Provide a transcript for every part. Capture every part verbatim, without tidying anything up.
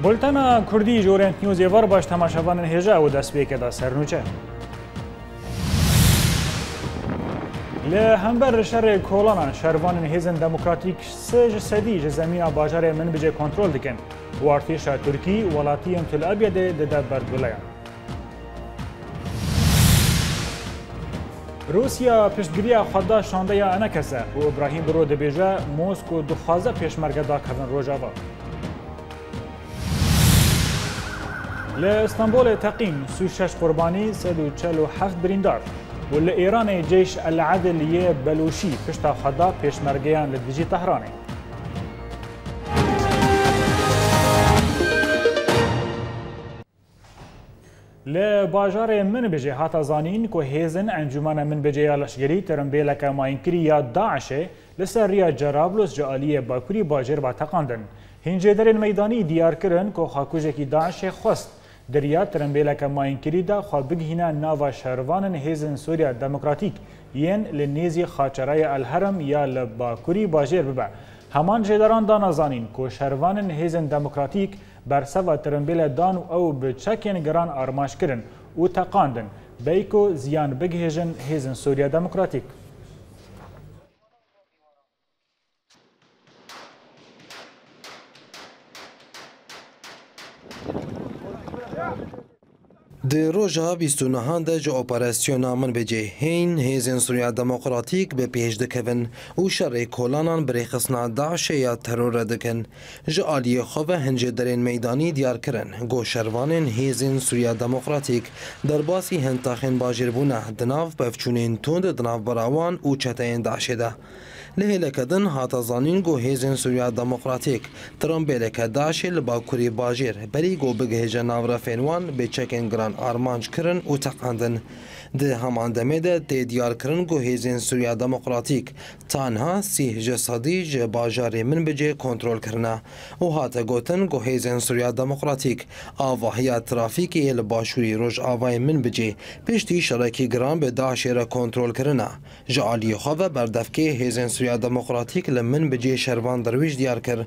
Bultena Kurdî ji Orient Newsê ve re baş temaşevanên hêja û destpêkê de sernûçe. Li hember şerê kolanan şervanên hêzên demokratîk sê ji sedî ji zemîna bajarê Minbicê kontrol dikin û artêşa Tirkî welatiyên Til Abyadê dide ber guleyan. Rûsya piştgiriya xwe da şandeya Enekese û Îbrahîm Biro dibêje Mosko dixwaze pêşmerge dakevin Rojava. Li Stenbolê teqîn sî û şeş qurbanî, sed û çel û heft birîndar û li Êranê Ceyş El Edil yê Belûşî pişta xwe da pêşmergeyan li dijî Tehranê. Li bajarê Minbicê hate zanîn ku hêzên Encûmena Minbicê ya Leşkerî tirimbêleke mayînkirî ya DAIŞê li ser riya Cerablos ji aliyê bakurî bajêr ve teqandin. Hîn jêderên meydanî diyar kirin ku xwekujekî DAIŞê xwest di riya tirimbêleke mayînkirî de xwe bigihîne nava şervanên hêzên Sûriya Demokratîk yên li nêzî xaçeraya El Herem ya li bakurî bajêr bibe. Heman jêderan dane zanîn ku şervanên hêzên demokratîk berseva tirimbêle dan û ew bi çekên giran armanc kirin û teqandin, bêyî ku ziyan bigihêjin hêzên Sûriya Demokratîk. Di roja bîst û nehan de ji operasyona Minbicê hîn hêzên Sûriya Demokratîk bi pêş dikevin û şerê kolanan bi rêxistina DAIŞê ya teror re dikin. Ji aliyê xwe ve hin jêderên meydanî diyar kirin ku şervanên hêzên Sûriya Demokratîk derbasî hin taxên bajêr bûne di nav pevçûnên tund di navbera wan û çeteyên DAIŞê de. Li hêleke din hate zanîn ku hêzên Sûriya Demokratîk tirimbêleke DAIŞê li bakurê bajêr berî ku bigihêje nav refên wan bi çekên giran armanc kirin û teqandin. Di heman demê de tê diyar kirin ku hêzên Sûriya Demokratîk tanha sîh ji sedî ji bajarê Minbicê kontrol kirine û hate gotin ku hêzên Sûriya Demokratîk avahiya trafîkê yê li başûrî rojavayê Minbicê piştî şerekî giran bi DAIŞê re kontrol kirine. Ji aliyê xwe ve berdevkê hêzên Sûriya Demokratîk li Minbicê şervan Derwîş diyar kir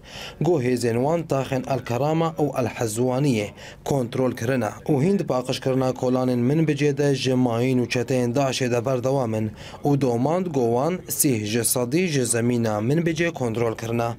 ku hêzên wan taxên El Kerama û El Hezwaniyê kontrol kirine û hîn di paqijkirina kolanên Minbicê de ji mayîn û çeteyên DAIŞê de berdewam in û domand ku wan sîh ji sedî ji zemîna Minbicê kontrol kirine.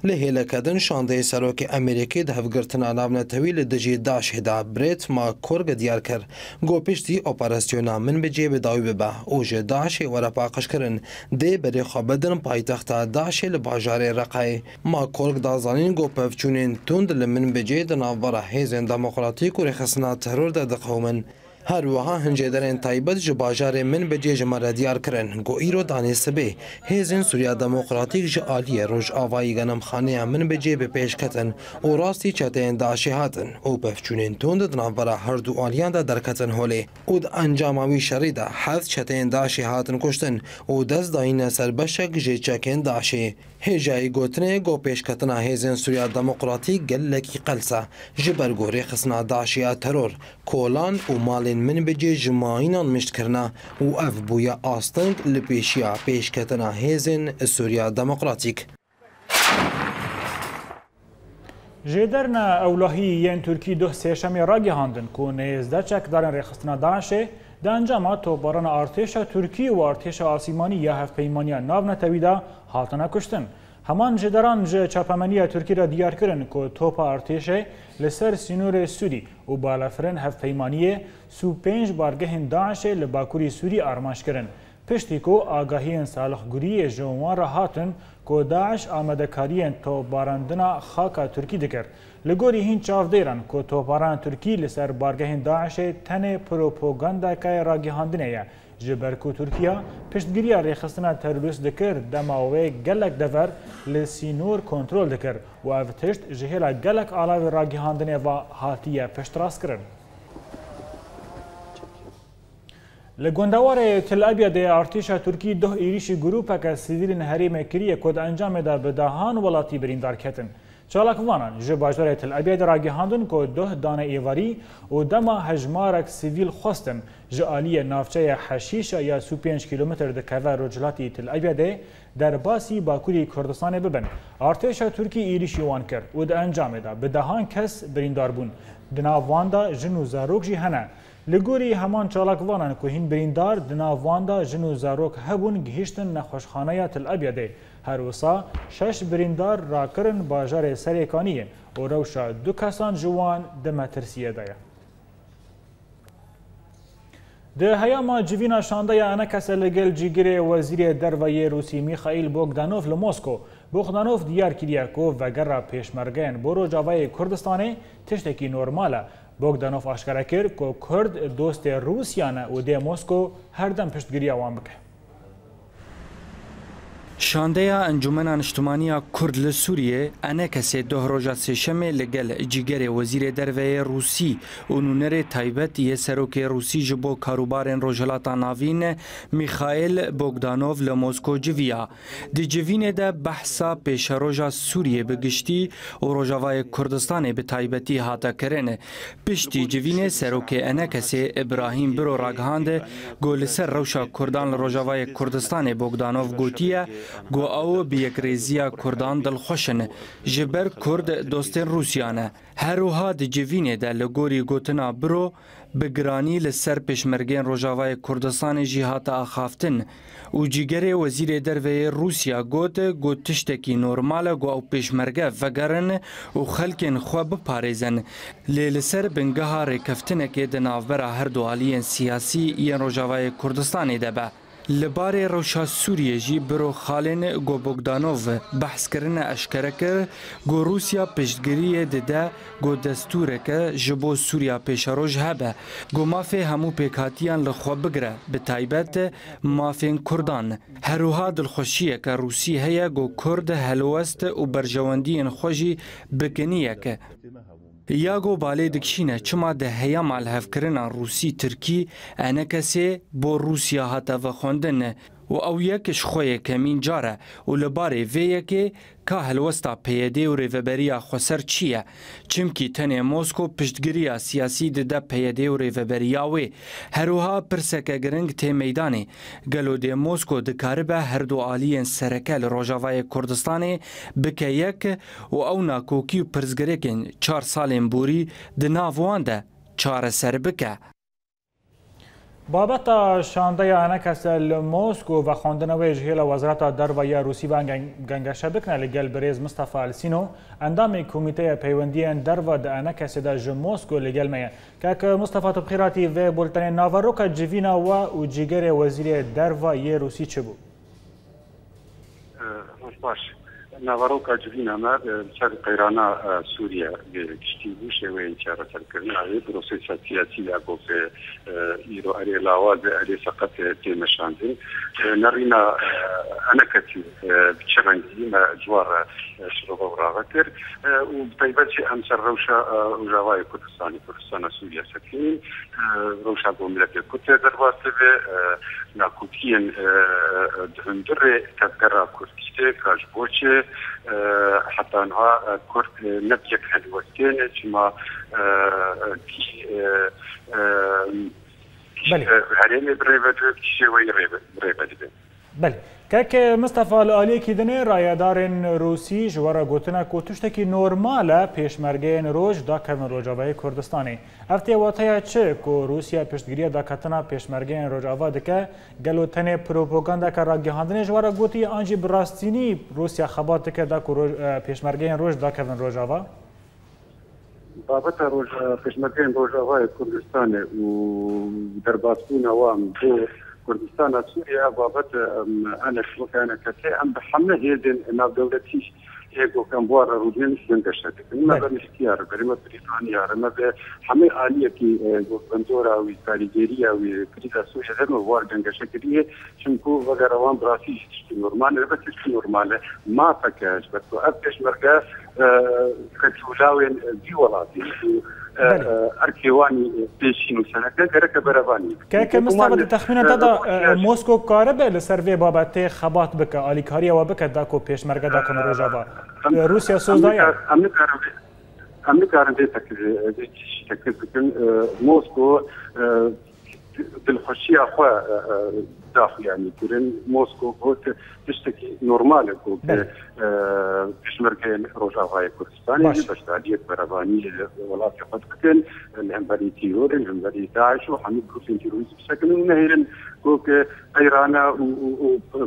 Li hêleke din şandeyê serokê Amerîkî di hevgirtina navnetewî li dijî DAIŞê de Brett McCork diyar kir ku piştî operasyona Minbicê bi dawî bibe û ji DAIŞê were paqijkirin, dê berê xwe bidin paytexta DAIŞê li bajarê Reqayê. McCork da zanîn ku pevçûnên tund li Minbicê di navbera hêzên demokratîk û rêxistina teror de diqewimin. Her wiha hin jêderên taybet ji bajarê Minbicê ji me re diyar kirin ku îro danê sibê hêzên Sûriya Demokratîk ji aliyê rojavayî genemxaneya Minbicê bi pêş ketin û rastî çeteyên DAIŞê hatin û pevçûnên tund di navbera her du aliyan de derketin holê û di encama wî şerî de heft çeteyên DAIŞê hatin kuştin û dest dayîne ser beşek ji çekên DAIŞê. Hêjayî gotinê ku pêşketina hêzên Sûriya Demokratîk gelekî qels e, ji ber ku rêxistina DAIŞê ya teror kolan û malên Minbicê ji mayînan mişt kirine û ev bûye asteng li pêşiya pêşketina hêzên Sûriya Demokratîk. Jêderine ewlehî yên Tirkî duh sêşemê ragihandin ku nêzdeh çekdarên rêxistina DAIŞê di encama topbarana artêşa Tirkî û artêşa asîmanî ya Hevpeymaniya Navnetewî de hatine kuştin. Heman jêderan ji çapemeniya Tirkî re diyar kirin ku topa artêşê li ser sînorê Sûrî û balafirên Hevpeymaniyê sî û pênc bargehên DAIŞê li bakurî Sûrî armanc kirin. Piştî ku agahiyên salixguriyê ji wan re hatin ku DAIŞ amadekariyên topbarandina xaka Tirkî dikir. Li gorî hîn çavdêran ku topbarana Tirkî li ser bargehên DAIŞê tenê propagandeke ragihandinê ye, ji ber ku Tirkiye piştgiriya rêxistina terorîst dikir, dema wê gelek dever li sînor kontrol dikir û ev tişt ji hêla gelek alavên ragihandinê ve hatiye piştrastkirin. Li gundewarê Til Ebyadê artêşa Tirkî duh êrîşî grûpeke sivîlên herêmê kiriye ku di encamê de bi dehan welatî birîndar ketin. Çalakvanan ji bajarê Til Ebyadê ragihandin ku duh dane êvarî û dema hejmarek sivîl xwestin ji aliyê navçeya Heşîşa ya sî û pênc kîlometr dikeve rojhilatî Til Ebyadê, derbasî Bakurî Kurdistanê bibin. Artêşa Tirkî êrîşî wan kir û di encamê de bi dehan kes birîndar bûn. Di nav wan de jin û zarok jî hene. Li gorî heman çalakvanan ku hîn birîndar di nav wan de jin û zarok hebûn, gihîştin nexweşxaneya Til Ebyadê. Her wisa şeş birîndar rakirin bajarê Serêkaniyê û rewşa du kesan ji wan di metirsiyê de ye. Di heyama civîna şandeya Enekese li gel cîgirê Wezîrê Derve yê Rûsî Mîxaîl Bogdanov li Mosko, Bogdanov diyar kiriye ku vegera pêşmergeyên bo Rojavayê Kurdistanê tiştekî normal e. Bogdanov aşkere kir ku Kurd dostê Rûsya ne û dê Mosko her dem piştgiriya wan bike. Şandeya Encûmena Niştimanî ya Kurd li Sûriyê, Enekesê, doh roja Sêşemê li gel cîgerê Wezîrê Derve yê Rûsî û nûnerê taybet yê Serokê Rûsî ji bo karûbarên Rojhilata Navîn, Mîxaîl Bogdanov, li Mosko civiya. Di civînê de behsa pêşeroja Sûriyê bi giştî û Rojavayê Kurdistanê bi taybetî hate kirin. Piştî civînê Serokê Enekesê Îbrahîm Biro ragihand ku li ser rewşa Kurdan li Rojavayê Kurdistanê Bogdanov gotiye ku ew bi yekrêziya Kurdan dilxweş in, ji ber Kurd dostên Rûsya ne. Her wiha di civînê de li gorî gotina Biro, bi giranî li ser pêşmergeyên Rojavayê Kurdistanê jî hate axaftin û cîgerê Wezîrê Derve yê Rûsya got ku tiştekî normal e ku ew pêşmerge vegerin û xelkên xwe biparêzin, lê li ser bingeha rêkeftinekê di navbera her du aliyên siyasî yên Rojavayê Kurdistanê de be. Li barê rewşa Sûriyê jî Biro xalên ku Bogdanov behs kirine eşkere kir ku Rûsya piştgiriyê dide ku destûreke ji bo Sûriya pêşeroj hebe, ku mafê hemû pêkhatiyan li xwe bigire, bi taybet mafên Kurdan. Her wiha dilxweşiyeke Rûsî heye ku Kurd helwest û berjewendiyên xwe jî bikin yek. Ya ku balê dikişîne çima di heyama lihevkirina Rûsî-Tirkî Enekesê bo Rûsya hate vexwendin û ew yek ji xwe yekemîn car e û li barê vê yekê ka helwesta P Y D û Rêveberiya Xweser çi ye? Çimkî tenê Mosko piştgiriya siyasî dide P Y D û rêveberiya wê. Her wiha pirseke giring tê meydanê. Gelo dê Mosko dikaribe her du aliyên sereke li Rojavayê Kurdistanê bike yek û ew nakokî û pirsgirêkên çar salên borî di nav wan de çareser bike? Babeta şandeya Enekese li Mosko vexwendina wê ji hêla Wezareta Derve ya Rûsî ve gen-, gengeşe bikine li gel birêz Mistefa Elsîno, endamê Komîteya Peywendiyên Derve di Enekesê de ji Mosko li gel me ye. Kek Mistefa, tu bi xêr hatî vê bultenê. Naveroka civîna we û cîgerê Wezîrê Derve yê Rûsî çi bû? Roj baş. Naveroka civîna me, e, li ser qeyrana, e, Sûriye bi giştî bû, şêweyên çareserkirina wê, prosesa siyasî ya ku, e, îro erê lawaz e, erê seqet, e, tê meşandin. E, nerîna, e, Enekesê, e, bi çi rengî me ji wan re, e, şirove û rave kir. E, û bi taybet jî em ser rewşa, e, Rojavayê Kurdistanê, Kurdistana Sûriye sekinîn. E, rewşa ku miletê Kurd tê derbas dibe, e, nakokiyên, e, e, di hundirê tevgera Kurdî de, ka ji bo çi, e, heta niha, e, Kurd, e, ne bi yek helwestê ne, çima, e, e, kî, e, e, Belê. e, herêmê bi rê ve dibe, bi çi şêweyî rê ve, bi rê ve dibe. Belê. Kek Mistefa, li aliyekî dinê rayedarên Rûsî ji we re gotine ku tiştekî normal e pêşmergeyên roj dakevin Rojavayê Kurdistanê. Ev tê wateya çi ku Rûsya piştgiriya daketina pêşmergeyên Rojava dike? Gelo tenê propagandeke ragihandinê ji we re gotiye, an jî bi rastînî Rûsya xebat dike da ku roj-, e, pêşmergeyên roj dakevin Rojava? Babeta roj-, pêşmergeyên Rojavayê Kurdistanê û derbasbûna wan bo Kurdistana Sûriye, ev babet, em, Enek, weke Enekesê, em bi hemî hêzên navdewletî yê ku em bi wan re rûdînin gengeşe dikin. Me Belê. Bi niştiyar, berê me Brîtanya re, me bi hemî aliyekî, e, ku bandora wî, karîgeriya wî, krîza Sûriye de me bi wan gengeşe kiriye. Çimku vegera wan bi rastî jî tiştî normal e, bes tiştî normal e. Mafeke ji ber ku ev pêşmerge, e, feqîr û lawên vî welatî û, e, Belê. E, erkê wan pêşîn û sereke gereke berevanî. Keke Mistefa, di texmîna te de, e, Mosko karibe li ser vê babetê xebat bike, alîkariya we bike da ku pêşmerge dakevin Rojava? Em, Rûsya soz daye? Em nikarin vê, em nikarin vê tekizê, vê tiştî tekiz bikin. E, Mosko, e, dilxweşiya xwe, e, e, daxuyanî kirin. Mosko got, tiştekî normal e ku, e, pêşmergeyên Rojavayê Kurdistanê jî beşdariyek berevanî welatê xwe dikin, li hemberî tîrorê, li hemberî DAIŞ û hemî grûpên tîrorîst bisekinin û nehêlin ku, ku qeyrana û, û, û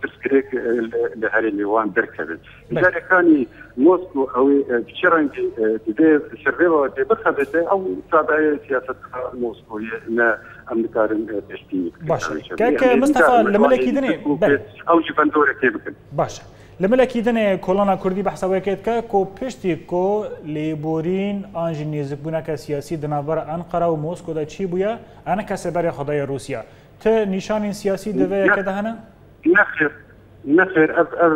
pirsgirêk, e, li, li herêmê wan derkevin. Belê. Carê kanî Mosko ew ê, e, bi çi rengî, e, divê ser vê wextê bixebite, ew tabiye siyaseta Moskoyê ne, em nikarin, e, pêşbînî bikin. Baş e. Ew ê çi Kek Mustafa, li milekî dinê, belê. Ew jî vendorekê bikin. Baş e. Li milekî dinê kolana Kurdî behsa wê kê dike ku piştî ku lêborîn an jî nêzikbûneke siyasî di navbera Enqera û Mosko de çî bûye, Enekesê berê xwe daye Rûsya. Ti nîşanên siyasî di vê yekê de hene? Nexêr, nexêr, ev, ev,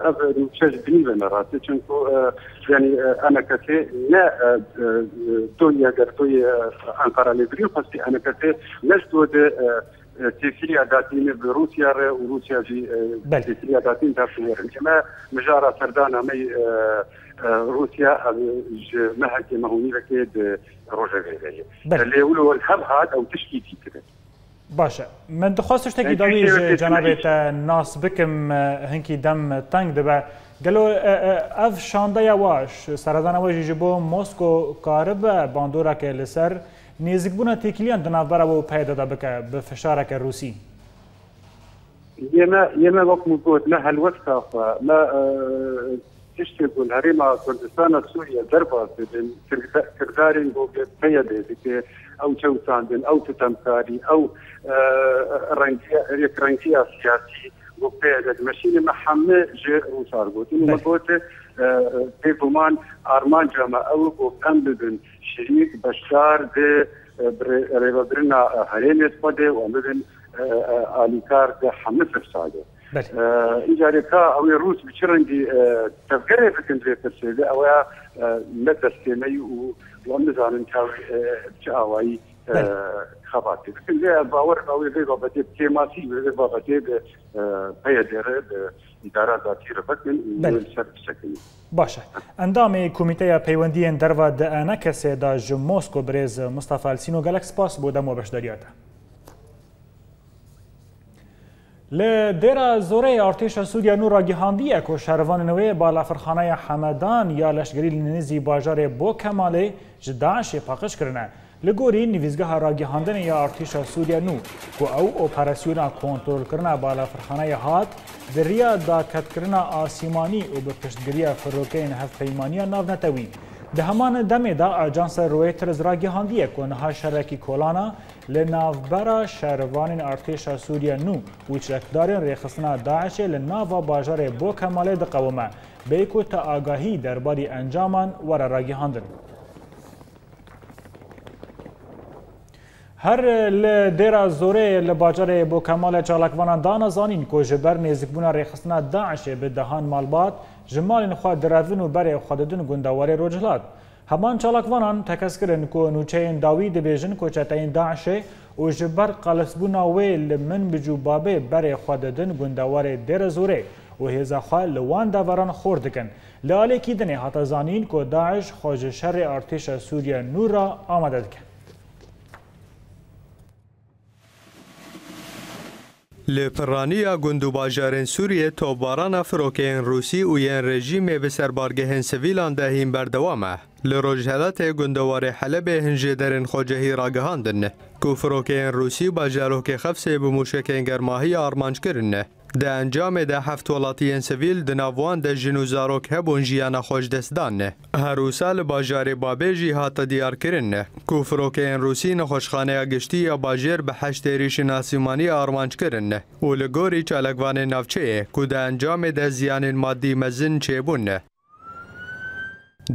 ev nûçe ji dinî ve ne rast e, çunku, e, yanî, e, Enekesê ne, e, e, doyê, eger doyê, e, Enqera lêbirî xwestî, Enekesê ne ji do de, e, e, têkiliya datîne bi Rûsya re û Rûsya jî, e, têkiliya datîn da bi wê re. Eme mijara serdana me, e, e, Rûsya, e, ji mehekê me hûnî vekê di rojevê de ye. Belê. Lê wilo hev hat ew tişkî dî kirin. Baş e. Min dixwest tiştekî dawî ji cenabê te nas bikim, e, hinkî dem teng dibe. Gelo, e, e, ev şandeya we, ş-, seredana we jî ji bo Mosko karibe bandoreke li ser nêzikbûna têkiliyan di navbera we û P Y D de bike bi fişareke Rûsî? Yê me, yê me wek min got, me helwesta xwe, me, e, tiştê ku li Herêma Kurdistana Sûriye derbas dibin, kirda-, kirdarên ku P Y D dike, ew çewsandin, ew sitemkarî, ew, e, rengiya, yekrengiya siyasî ku P Y D dimeşîne, me hemî ji Rûsar gotin û me got, e, bêguman armanca me ew e ku em bibin şirîk, beşdar di, e, bi rê-, rêvebirina, e, herêmê xwe de û em bibin, e, e, alîkar di hemî firsade. Belê. E, îcarê ka ew ê Rûs bi çi rengî, e, tevgerê bikin vê pirsê de, ew ya, e, ne destê me yî û, û em nizanin ka wê, e, bi çi awayî, e, xebatê bikin. Lê ez bawer im ew ê vê babetê bi kêmasî, wê vê babetê bi, e, P Y D re, bi îdara datî re bikin û wê li ser bisekinin. Baş e. Endamê Komîteya Peywendiyên Derve di Enekesê de ji Mosko birêz Mustafa Elsîno, gelek spas bo dem û beşdariya te. Li Dêra Zorê artêşa Sûriya nû ragihandiye ku şervanên wê balafirxaneya Hemedan ya leşkerî li nêzî bajarê Bo Kemalê ji DAIŞê paqij kirine. Li gorî nivîsgeha ragihandinê ya artêşa Sûriya nû ku ew operasyona kontrolkirina balafirxaneyê hat, bi riya daketkirina asîmanî û bi piştgiriya firokeyên hevpeymaniya navnetewî. Di heman demê de ajansa Reuters ragihandiye ku niha şerekî kolana li navbera şervanên artêşa Sûriya nû û çekdarên rêxistina DAIŞê li nava bajarê Bo Kemalê diqewime, bêyî ku te agahî derbarî encaman were ragihandin. Her li Dêra Zorê li bajarê Bo Kemalê çalakvanan dana zanîn ku ji ber nêzikbûna rêxistina DAIŞê bi dehan malbat ji malên xwe direvin û berê xwe didin gundewarê Rojhilat. Heman çalakvanan tekez kirin ku nûçeyên dawî dibêjin ku çeteyên DAIŞê û ji ber qalisbûna wê li Minbic û Babê berê xwe didin gundewarê Dêra Zorê û hêza xwe li wan deveran xort dikin. Li alêkî dinê hate zanîn ku DAIŞ xwe ji şerê artêşa Sûriya nû re amade dike. Li piraniya gund û bajarên Sûriyê topbarana firokeyên Rûsî û yên rejîmê bi ser bargehên sivîlan de hîn berdewam e. Li rojhilatê gundewarê Helebê hin jêderên xwecehî ragihandin ku firokeyên Rûsî bajarokê Xefsê bi mûşekên germahiyê armanc kirin. Di encamê de heft welatiyên sivîl, di nav wan de jin û zarok hebûn, jiyana xwe ji dest dan. Her wisa li bajarê Babê jî hate diyarkirin ku firokeyên Rûsî nexweşxaneya giştî ya bajêr bi heşt êrîşên asîmanî armanc kirin û li gorî çalakvanên navçeyê ku di encamê de ziyanên madî mezin çêbûn.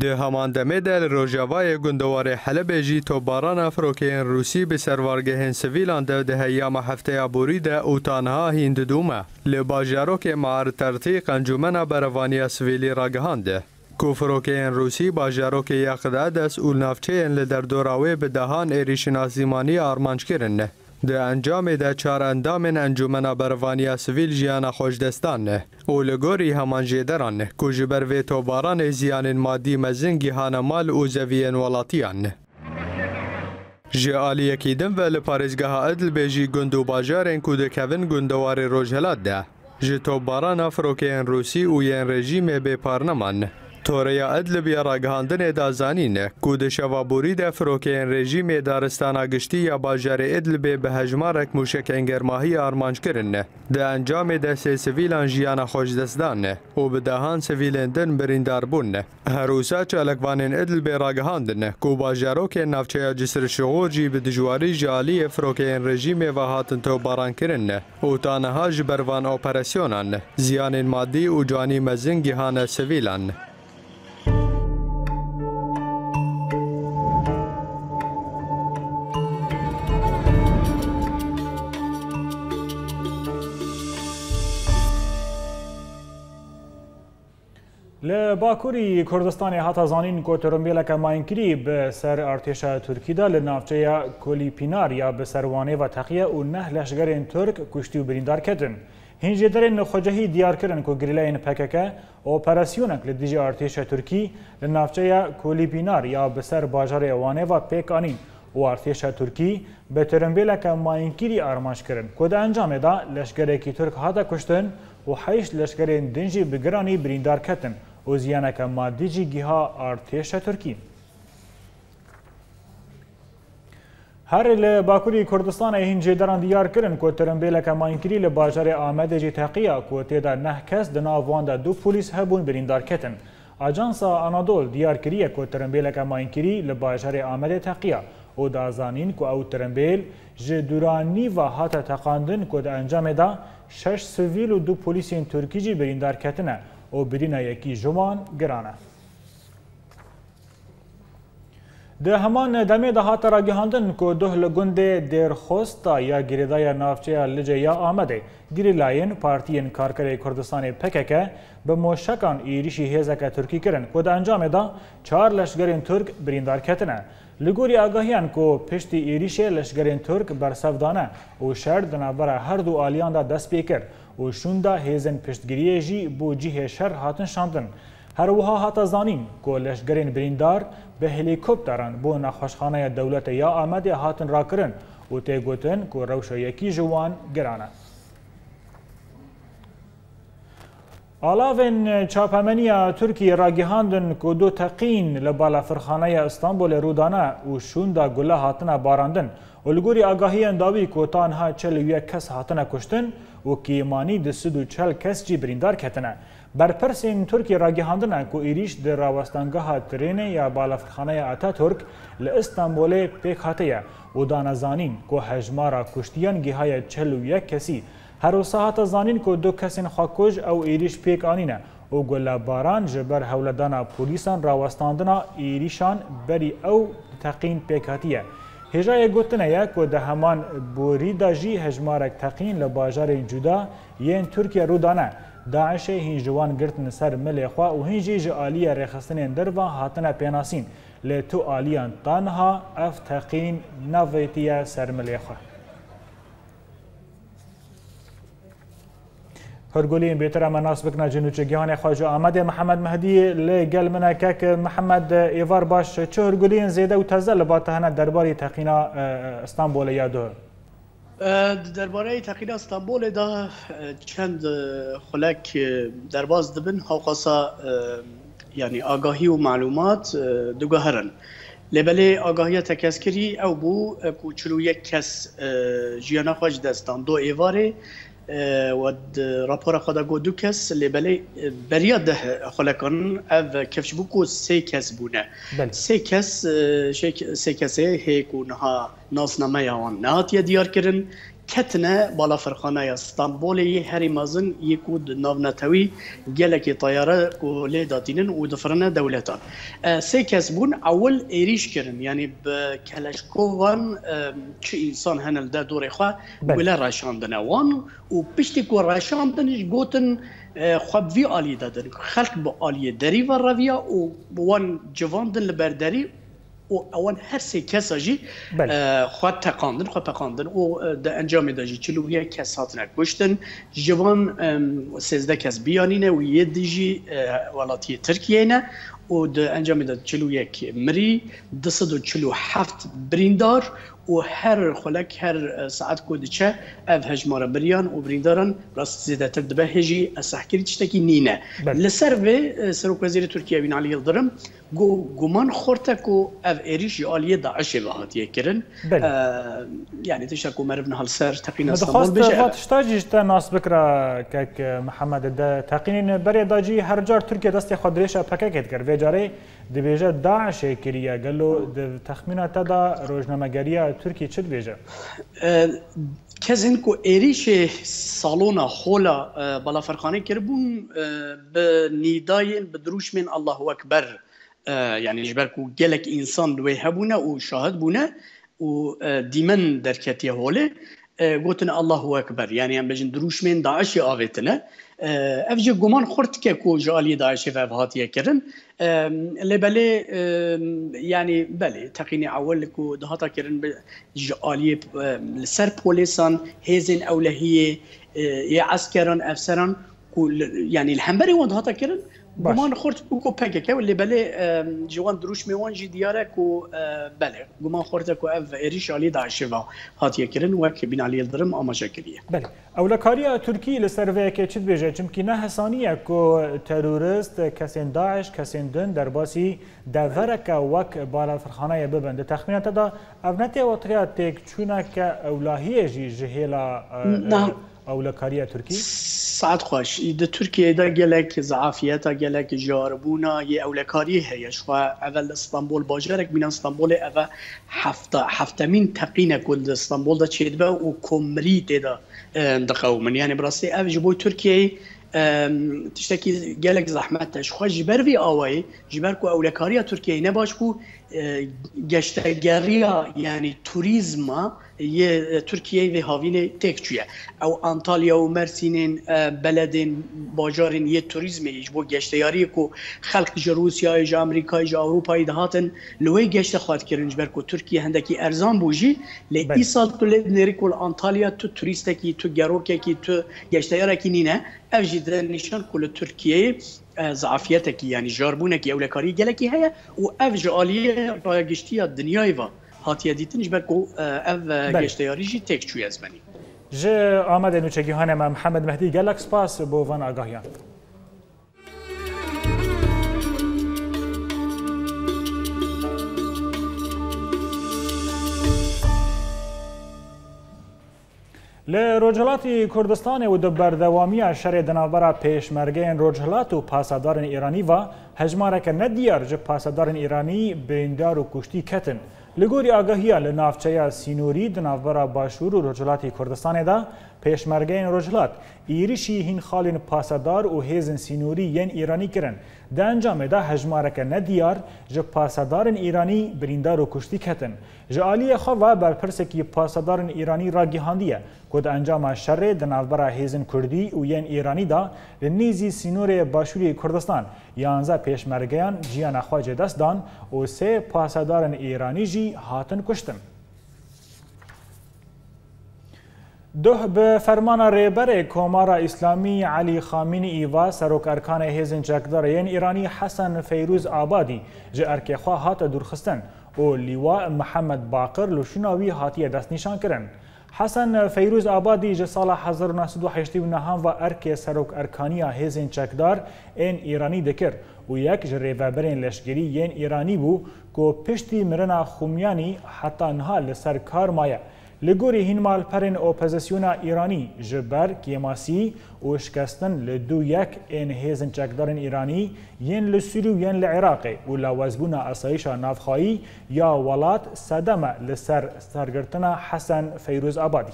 Di heman demê de li rojavayê gundewarê Helebê jî topbarana firokeyên Rûsî bi ser bargehên sivîlan de di heyama hefteya borî de û ta niha hîn didome. Li bajarokê Maartertî Encûmena Berevaniya Sivîlî ragihand ku firokeyên Rûsî bajarokê Yaqid Edes û navçeyên li derdora wê bi dehan êrîşên asîmanî armanc kirin. Di encamê de çar endamên Encûmena Berevaniya Sivîl jiyana xwe ji dest dan û li gorî heman jêderan ku ji ber vê topbaranê ziyanên madî mezin gihane mal û zeviyên welatiyan. Ji aliyekî din ve li parêzgeha Idlibê jî gund û bajarên ku dikevin gundewarê rojhilat de ji topbarana firokeyên Rûsî û yên rejîmê bêpar neman. Toreya Idlib ya ragihandinê da zanîn ku di şeva borî de firokeyên rejîmê daristana giştî ya bajarê Idlibê bi hejmarek mûşekên germahiyê armanc kirin. Di encamê de sê sivîlan jiyana xwe ji dest dan û bi dehan sivîlên din birîndar bûn. Her wisa çalakvanên Idlibê ragihandin ku bajarokên navçeya Cisr Şixûr jî bi dijwarî ji aliyê firokeyên rejîmê ve hatin topbaran kirin û ta niha ji ber van operasyonan ziyanên madî û canî mezin gihane sivîlan. Li Bakurî Kurdistanê hate zanîn ku otomobileke mayînkirî bi ser artêşa Tirkî de li navçeya Kolîpînar ya bi ser Wanê ve teqiye û neh leşgerên Tirk kuştî û birîndar ketin. Hîn jêderên xwecihî diyar kirin ku gerîlayên P K K operasyonek li dijî artêşa Tirkî li navçeya Kolîpînar ya bi ser bajarê Wanê ve pêk anîn û artêşa Tirkî bi otomobileke mayînkirî armanc kirin ku di encamê de leşgerekî Tirk hate kuştin û heşt leşgerên din jî bi giranî birîndar ketin û ziyaneke madî jî giha artêşa Tirkî. Her li Bakurî Kurdistanê hîn jêderan diyar kirin ku tirimbêleke mayînkirî li bajarê Amedê jî teqiya ku tê de neh kes, di nav wan de du polîs hebûn, birîndar ketin. Ajansa Anadol diyar kiriye ku tirimbêleke mayînkirî li bajarê Amedê teqiya û da zanîn ku ew tirimbêl ji dûranî ve hate teqandin ku di encamê de şeş sivîl û du polîsên Tirkî jî birîndar ketine û birîna yekî ji wan giran e. Di heman demê de hate ragihandin ku duh li gundê Dêrxosta ya girêdaya navçeya Licê ya Amedê, gerîlayên Partiyên Karkerê Kurdistanê P K K bi moşekan êrîşî hêzeke Tirkî kirin ku di encamê de çar leşgerên Tirk birîndar ketine. Li gorî agahiyan ku piştî êrîşê leşgerên Tirk bersev dane û şer di navbera her du aliyan de dest pê kir û şûnda hêzên piştgiriyê jî bo cihê şer hatin şandin. Her wiha hate zanîn ku leşgerên birîndar bi helîkopteran bo nexweşxaneya dewletê ya Amedê hatin rakirin û tê gotin ku rewşa yekî ji wan giran e. Alavên çapemeniya Tirkiyê ragihandin ku du teqîn li balafirxaneya Stenbolê rû dane û şûnda gule hatine barandin û li gorî agahiyên dawî ku ta niha çil û yek kes hatine kuştin û kêmanî du sed û çel kes jî birîndar ketine. Berpirsên Tirkiyê ragihandine ku êrîş di rawestangeha trênê ya balafirxaneya Ataturk li Stenbolê pêk hatiye û dane zanîn ku hejmara kuştiyan gihaye çil û yek kesî. Her wisa hate zanîn ku du kesên xwekuj ew êrîş pêk anîne û gulebaran ji ber hewledana polîsan rawestandina êrîşan berî ew teqîn pêk hatiye. Hêjayê gotinê ye ku di heman borî de jî hejmarek teqîn li bajarên cuda yên Tirkiye rû dane. DAIŞê hîn ji wan girtin ser milê xwe û hîn jî ji aliyê rêxistinên derve hatine pênasîn. Lê tu aliyan ta niha ev teqîn nevêtiye ser milê xwe. Hûrguliyên bêtir em nas bikine ji nûçegihanê xwe ji Amedê. Mihemed Mehdî li gel min e. Kek Mihemed, êvar baş. Çi hûrguliyên zêde û teze li ba te hene derbarî teqîna, e, Stenbolê ya duh? E, di derbareyê teqîna Stenbolê de, e, çend, e, xulek, e, derbas dibin, hewqasa, e, yanî agahî û malûmat, e, diguherin. Lê belê agahiya tekeskirî ew bû, e, ku çil û yek kes, e, jiyana xwe ji dest dan. Do êvarê, e, we di rapora xwe de got du kes, lê belê, e, beriya deh xulekan ev kifş bû ku sê kes bûne. Belê. Sê kes, e, şê-, sê kesê hê ku niha nasnameya wan nehatiye diyarkirin, ketine balafirxaneya Stenbolê yê herî mezin yê ku di navnetewî gelekî teyare ku lê datînin û difirine dewletan. E, sê kes bûn, ewil êrîş kirin, yanî bi keleşkovan, e, çi însan hene li derdorê xwe Belê. gule reşandine wan û piştî ku reşandin jî gotin, e, xwe bi vî alî de din. Xelk bi aliyê derî ve reviya û wan civandin li ber derî û ewan her sê kesa jî Belê. e, xwe teqandin, xwe peqandin û, e, di encamê de jî çil û yek kes hatine kuştin. Ji van, em, sêzdeh kes biyanî ne û yê dî jî, e, welatiyê Tirkiyeyê ne û di encamê de çil û yek mirî, du sed û çil û heft birîndar û her xulek, her, e, saet ku diçe ev hejmara biriyan û birîndaran rast zêdetir dibe, hê jî esehkirî tiştekî nîne. Belê. Li ser vê, e, Serokwezîrê Tirkiye Binali Yildirim got, guman xurt e ku ev êrîş ji aliyê DAIŞê ve hatiye kirin. Belê. E, yanî tişta ku meriv niha li ser teqîna Me Stenbol dixwest bêje, va ev e. tişta jî ji te nas bikira, kek Mihemed, di teqînên berê de jî her car Tirkiye destê xwe dirêj e P K K dikir. Vê carê dibêje DAIŞê kiriye. Gelo di texmîna te de rojnamegeriya Tirkî çi dibêje? E, kesên ku êrîşê salona hola, e, balafirxanê kiribûn, e, bi nîdayên, bi dirûşmên Allahu Ekber, e, yanî ji ber ku gelek însan li wê hebûne û şahid bûne û, e, dîmen derketiye holê, e, gotine Allahu Ekber. Yanî em bêjin dirûşmên DAIŞê avêtine. E, ev jî guman xurt dike ku ji aliyê DAIŞê ve ev hatiye kirin. E, lê belê, e, yanî belê teqînê ewil ku dihata kirin bi, ji aliyê, e, li ser polêsan, hêzên ewlehiyê, e, yê eskeran, efseran ku li, yanî li hemberî wan dihata kirin, Baş. guman xurt bû ku P K K, lê belê, e, ji wan dirûşmê wan jî diyar e ku, e, belê, guman xurt e ku ev êrîş alî DAIŞê ve hatiye kirin, wek Binali Yildirim amaje kiriye. Belê. Ewlekariya Tirkî li ser vê yekê çi dibêje? Çimkî ne hesanî ye ku terorist, kesên DAIŞ, kesên din derbasî devereke wek balafirxaneyê bibin. Di texmîna te de ev ne têwatiriya têkçûneke ewlahiyê jî ji hêla, e, Na. e, ewlekariya Tirkî? Saet xweş. Di Tirkiyeyê de gelek zafiyeta, gelek jarbûna yê ewlekariyê heye. Ji xwe evel li Stenbol, bajarek mîna Stenbolê, ev e hefta-, heftemîn teqîn e ku li Stenbol de çêdibe û ku mirî tê de, e, diqewimin. Yanî bi rastî ev ji bo Tirkiyeyê, e, tiştekî gelek zehmet e. Ji xwe ji ber vî awayî, ji ber ku ewlekariya Tirkiyeyê ne baş bû, e, geştegeriya, yanî turîzma yê, e, Tirkiyeyê vê havînê têk çûye. Ew Antalya û Mersînên, e, beledên, bajarên yê turîzmê ji bo geşteyariyê ku xelk ji Rûsyayê, ji Amerîkayê, ji Ewropayê dihatin li wê geşte xwe dikirin, ji ber ku Tirkiye hindekî erzan bû jî, lê Belê. îsal tu lê dinêrî ku li Antalya tu turîstekî, tu gerokekî, tu geşteyarekî nîne. Ev jî dide nîşan ku li Tirkiyeyê, e, zafiyetekî, yanî jarbûnekî ewlekarî gelekî heye û ev ji aliyê raya giştî ya dinyayê ve hatiye dîtin, ji ber ku, e, ev, e, Belê. geşteyarî jî têk çûye zimanî. Ji Amedê nûçegîhanê me Mihemed Mehdî, gelek spas bo van agahiyan. Li Rojhilatî Kurdistanê û di berdewamiya şerê di navbera pêşmergeyên Rojhilat û pasedarên Îranî ve hejmareke nediyar ji pasedarên Îranî birîndar û kuştî ketin. Li gorî agahiya li navçeya sînorî di navbera Başûr û Rojhilatî Kurdistanê de pêşmergeyên Rojhilat êrişî hîn xalên pasedar û hêzên sînorî yên Îranî kirin. Di encamê de hejmareke nediyar ji pasedarên Îranî birîndar û kuştî ketin. Ji aliyê xwe ve berpirsekî pasedarên Îranî ragihandiye ku di encama şerê di navbera hêzên Kurdî û yên Îranî de li nêzî sînorê Başûrê Kurdistan yanzdeh pêşmergeyan jiyana xwe ji dest dan û sê pasedarên Îranî jî hatin kuştin. Duh bi fermana Rêberê Komara Îslamî Elî Xamînî î va Serok Erkanê Hêzên Çekdar yên Îranî Hesen Feyrûz Abadî ji erkê xwe hate dûrxistin û Lîwa Mihemed Baqir li şûna wî hatiye destnîşankirin. Hesen Feyrûz Abadî ji sala hezar û neh sed û heştê û neh ve erkê Serok Erkaniya Hêzên Çekdar ên Îranî dikir û yek ji rêveberên leşkerî yên Îranî bû ku piştî mirina Xumyanî heta niha li ser kar maye. Li gorî hîn malperên opozisyona Îranî, ji ber kêmasî û şikestin li du yek ên hêzên çekdarên Îranî yên li Sûrî û yên li Iraqê û lawezbûna asayîşa navxweyî ya welat sedem e li ser sergirtina Hesen Feyrûz Abadî.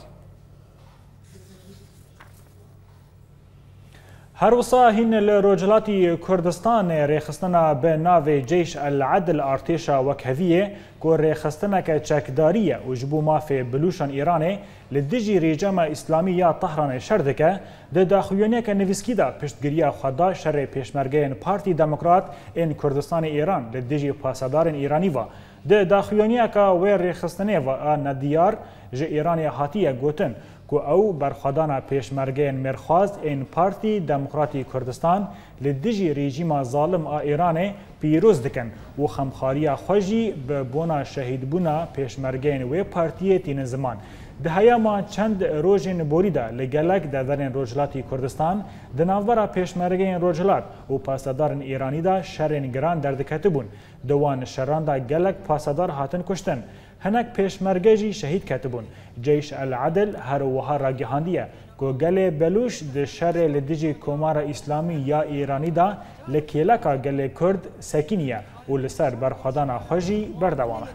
Her wisa hîn li Rojhilatî Kurdistanê rêxistina bi navê Ceyş El Edil Artêşa Wekheviyê ku rêxistineke çekdarî ye û ji bo mafê bilûşan Îranê li dijî rejîma Îslamî ya Tehranê şer dike, di daxuyaniyeke nivîskî de piştgiriya xwe da şerê pêşmergeyên Partî Demokrat ên Kurdistanê Îran li dijî pasedarên Îranî ve. Di daxuyaniyeke wê rêxistinê ve a nediyar ji Îranê hatiye gotin ku ew berxwedana pêşmergeyên mêrxwaz ên Partî Demokratî Kurdistan li dijî rejîma zalim a Îranê pîroz dikin û xemxariya xwe jî bi bona şehîdbûna pêşmergeyên wê partiyê tînin ziman. Di heyama çend rojên borî de li gelek deverên Rojhilatî Kurdistan di navbera pêşmergeyên Rojhilat û pasedarên Îranî de şerên giran derdiketibûn. Di wan şeran de gelek pasedar hatin kuştin. Hinek pêşmerge jî şehîd ketibûn. Ceyş El Edil her wiha ragihandiye ku gelê Belûş di şerê li dijî Komara Îslamî ya Îranî de li kêleka gelê Kurd sekiniye û li ser berxwedana xwe jî berdewam e.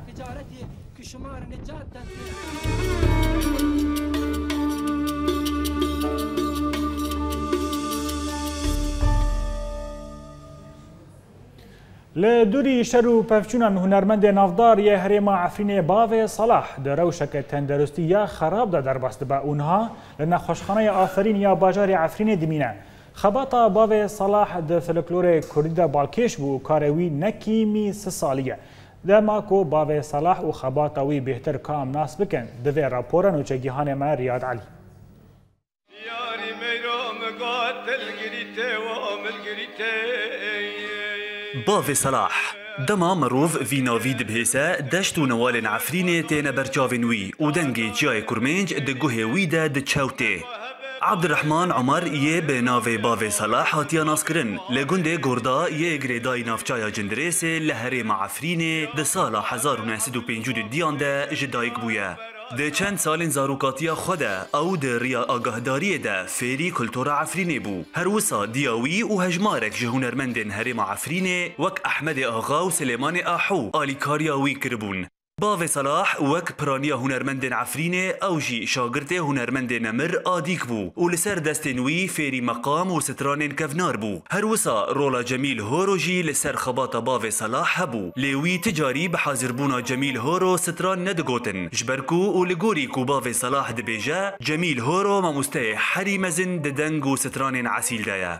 Li dûrî şer û pevçûnan hunermendê navdar yê herêma Efrînê Bavê Salah di rewşeke tenderustî ya xerab de derbas dibe û niha li nexweşxaneya Aferîn ya bajarê Efrînê dimîne. Xebata Bavê Salah di folklorê kurdî de balkêş bû û karê wî ne kîmî sî salî ye. Dema ku Bavê Salah û xebata wî bêhtir kam nas bikin, divê rapora nûçegihanê me Riyad Elî. Yarî meyra mi gat dilgirî tê wa milgirî tê. Bavê Selah. Dema mirov vî navî dibihêse, deşt û newalên Efrînê têne ber çavên wî û dengê çiyayê Kurmênc di guhê wî de diçewtê. Abdurrahman Omer yê bi navê Bavê Selah hatiye naskirin. Li gundê Gorda yê girêdayî navçaya Cindirêsê li herêma Efrînê di sala hezar û neh sed û pêncî û dudiyan de ji dayik bûye. Di çend salên zarokatiya xwe de ew di riya agahdariyê de fêrî kultura Efrînê bû. Her wisa diya wî û hejmarek ji hunermendên herêma Efrînê wek Ehmedê Axa û Silêmanê Aho alîkariya wî kiribûn. Bavê Selah wek piraniya hunermendên Efrînê, ew jî şagirtê hunermendê nemir a dîk bû û li ser destên wî fêrî meqam û stranên kevnar bû. Her wisa rola Cemîl Horo jî li ser xebata Bavê Selah hebû. Lê wî ti carî bi hazirbûna Cemîl Horo stran nedigotin, ji ber ku û li gorî ku Bavê Selah dibêje, Cemîl Horo mamosteyê herî mezin di deng û stranên esîl de ye.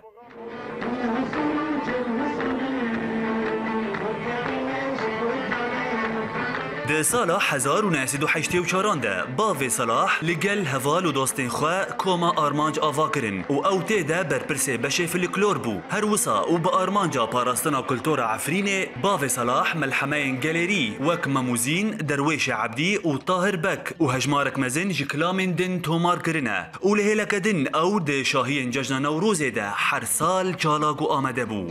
Di sala hezar û neh sed û heştê û çaran de Bavê Selah li gel heval û dostên xwe Koma Armanc ava kirin û ew tê de berpirsê beşê filiklor bû. Her wisa û bi armanca parastina kultura Efrînê, Bavê Selah melhemeyên gelêrî wek Mem û Zîn, Derwêşê Ebdî û Tahir Bek û hejmarek mezin ji kilamên din tomar kirine û li hêleke din ew di şahiyên cejna Newrozê de her sal çalak û amade bû.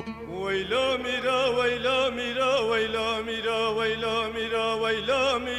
Weyla mîra, weyla mîra, weyla mîra, weyla mîra, weyla mîra.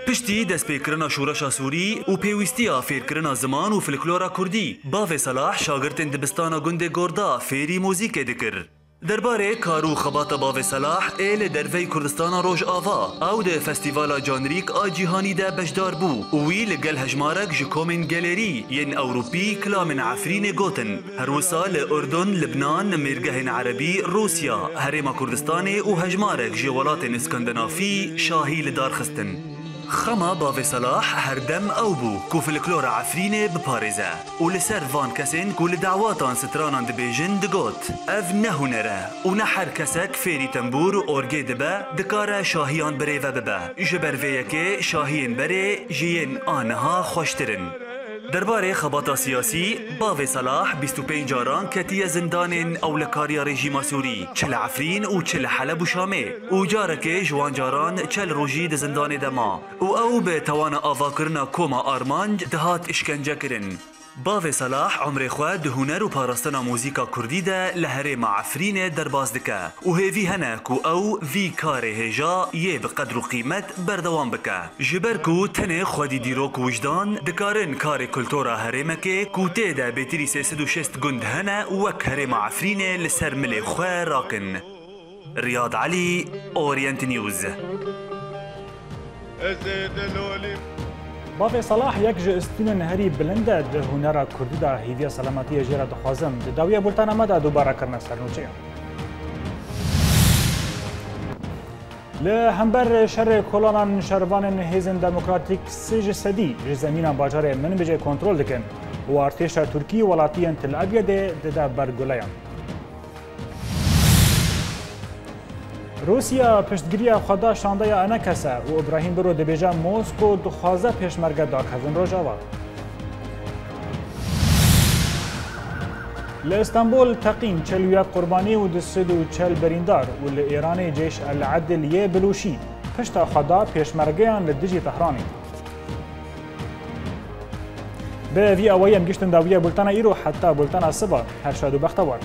Piştî destpêkirina şoreşa Sûrî û pêwîstiya fêrkirina ziman û filiklora kurdî, Bavê Selah şagirtên dibistana gundê Gorda fêrî muzîkê dikir. Derbarê kar û xebata Bavê Selah ê li derveyî Kurdistana Rojava, ew di Festîvala Canrîk a Cîhanî de beşdar bû û wî li gel hejmarek ji komên gelêrî yên Ewropî kilamên Efrînê gotin. Her wisa li Urdun, Libnan, mêrgehên Erebî, Rûsya, Herêma Kurdistanê û hejmarek ji welatên Skandinafî şahî li dar xistin. Xema Bavê Selah her dem ew bû ku filiklora Efrînê biparêze û li ser van kesên ku li dawatan stranan dibêjin digot, ev ne huner e û ne her kesek fêrî tembûr û orgê dibe dikare şahiyan birêve bibe. Ji ber vê yekê şahiyên berê ji yên a niha xweştir in. Derbarê xebata siyasî, Bavê Selah bîst û pênc caran ketiye zindanên ewlekariya rejîma Sûrî, çi li Efrîn û çi li Heleb û Şamê û carekê ji wan caran çel rojî di zindanê de ma û ew bi tewana avakirina Koma Armanc dihat îşkence kirin. Bavê Selah umrê xwe di huner û parastina muzîka kurdî de li herêma Efrînê derbas dike û hêvî hene ku ew vî karê hêja yê bi qedr û qîmet berdewam bike. Ji ber ku tenê xwedî dîrok û wijdan dikarin karê kultura herêmekê ku tê de bêtirî sê sed û şêst gund hene wek herêma Efrînê li ser milê xwe rakin. Riyad Elî, Orient News. Bavê Salah yek ji stûnên herî bilind e di hunera kurdî de, hêviya selametiyê jê re dixwazim. Di dawiya bultena me de dubare kirine ser nûçeyan. Li hember şerê kolanan şervanên Hêzên Demokratîk sê ji sedî ji zemîna bajarê Minbicê kontrol dikin û artêşa Tirkî welatiyên Til Ebyedê dide ber guleyan. Rûsya piştgiriya xwe da şandeya Enekese û Îbrahîm Biro dibêje Mosko dixwaze pêşmerge dakevin Rojava. Li Îstanbul teqîn çil û yek qurbanî û du sed û çil birîndar û li Îranê Ceyş El Edil yê Bilûşî pişta xwe da pêşmergeyan li dijî Tehranê. Bi vî awayî em giştin dawiya bultena îro, heta bultena siba, her şad û bextewar.